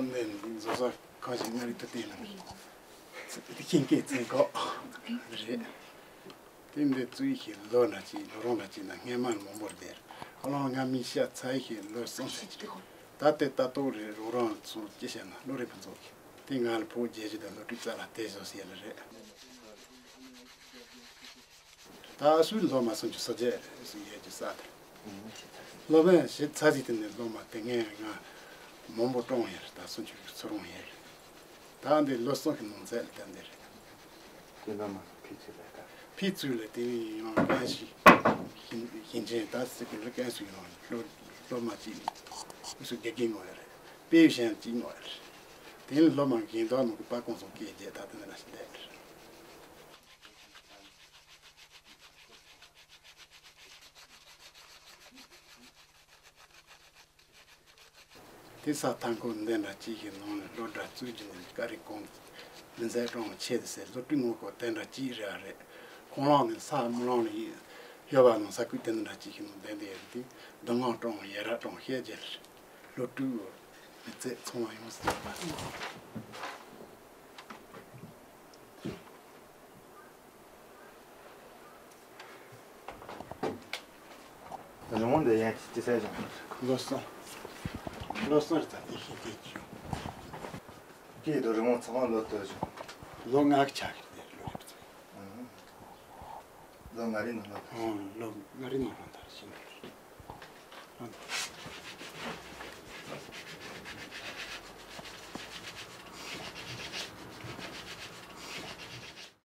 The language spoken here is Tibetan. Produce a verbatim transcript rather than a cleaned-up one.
འདི་འདི་བཟོ་ས་གང་ཞིག་མངའ་རིས་དུ་བསྟན་ལ་ཤིང་སྐྱེས་བཙན་ཁོག་རེད། དེ་འདི་བཙུགས་ཤིང་ལོ་ན་ཅིག་ལོ་རང་ན་ཅིག་ན་སྔས་མ་མང་པོར་བསྡད། ཨ་ལོང་ང་མི་ཤ་ཚ་ཡི་ཤིང་ལོ་སོང་ཟེར་གྱི། ད་ལྟའི་ལྟ་རྟོག་རེད། རོགས་རང་ཚོ་ཅི་བཤད་ན་བློ་རིག་ཕུན་ཚོགས་ཀྱི་དེ་ང་ལ་ཕོ་རྒྱལ་གཞི་དང་བློ་གྲོས་རྩ་ལ་དེ་བཟོ་ཟེར་ལ་རེད། ད་སུས་ལོ་མ་སོང་ཆུ་ས་རྗེས་སུ་ཡོད་ཀྱི་ས་དེ། ལོ་མ་ཞེ་ཚ་ཟིག་དེ་ནས་ལོ་མ་དེ་ངས་ང་མང་པོ་བཀྲོངས་ཡོད་རེད། ད་སོང་ཆུ་ཚུར་འོང་ཡོད་རེད། ད་འདི་ལོ་གསུམ་གྱི་ནང་ཚད་ལ་བསྟན་འདི་རེད། དེ་ལོ་མ་ཕི་ཚུལ་ལས་ཀ་ཕི་ཚུལ་ལས་དེ་ཡང་ཀན་ཞིག་ཞིང་ཆེན་ད་སི་ཀུལ་ཀན་སུ་ཡང་ལོ་ལོ་མ་གཅིག་སུ་དགེ་རྒན་ངོ་ཡོད་རེད། དཔེ་གཞན་གཅིག་ངོ་ཡོད་རེད། དེ་ནི་ལོ་མ་འགན་ཐོག་ནང་གི་པ་ཀོང་སོང་སྐད་རྒྱས་ད་དེ་འདི་ན་ཞིག་བསྡད་རེད། དེ་ས་ཐང་ཁོ་འདི་འདྲ་ཅིག་གི་ནང་ནས་སློབ་གྲྭ་བཙུགས་རྒྱུ་ནི་ཀ་རི་གོང་མི་ཚེ་གྲོང་ཆེ་དེ་ཟེར་བློ་གྲོས་ངོ་ཁོ་དེ་འདྲ་ཅིག་རེད་རེད། ཁོང་རང་ནི་ས་མི་ལང་ནི་ཡོད་པ་ནང་ས་ཁུལ་དེ་འདྲ་ཅིག་གི་ནང་བསྡད་འདི་ཡོད་དེ་སྡུག་བསྔལ་གྲོང་ཡེ་ར་གྲོང་ཤེས་རྒྱལ་བློ་གྲོས་མི་ཚེ་ཚང་མ་ཡོངས་སུ་རྫོགས་པ། རི་མོ་འདི་ཡན་ཅི་ཅི་ཟེར་བྱུང་། ལོ་གསུམ། ལོ་གསུམ་རེད། ད་དེ་ཤེས་དེ་བྱུང་། ཀྱེ་དོ་རི་མོ་ཚང་མ་ལོ་ལྟོས་བྱུང་། ལོ་ལྔ་གི་ཆ་གི་དེ་ལོ་རེད། ལོ་ལྔ་རེ་ནང་ལོ། ཨང་ལོ་ལྔ་རེ་ནང་ལོ་ད་ཤེས་མ་རེད།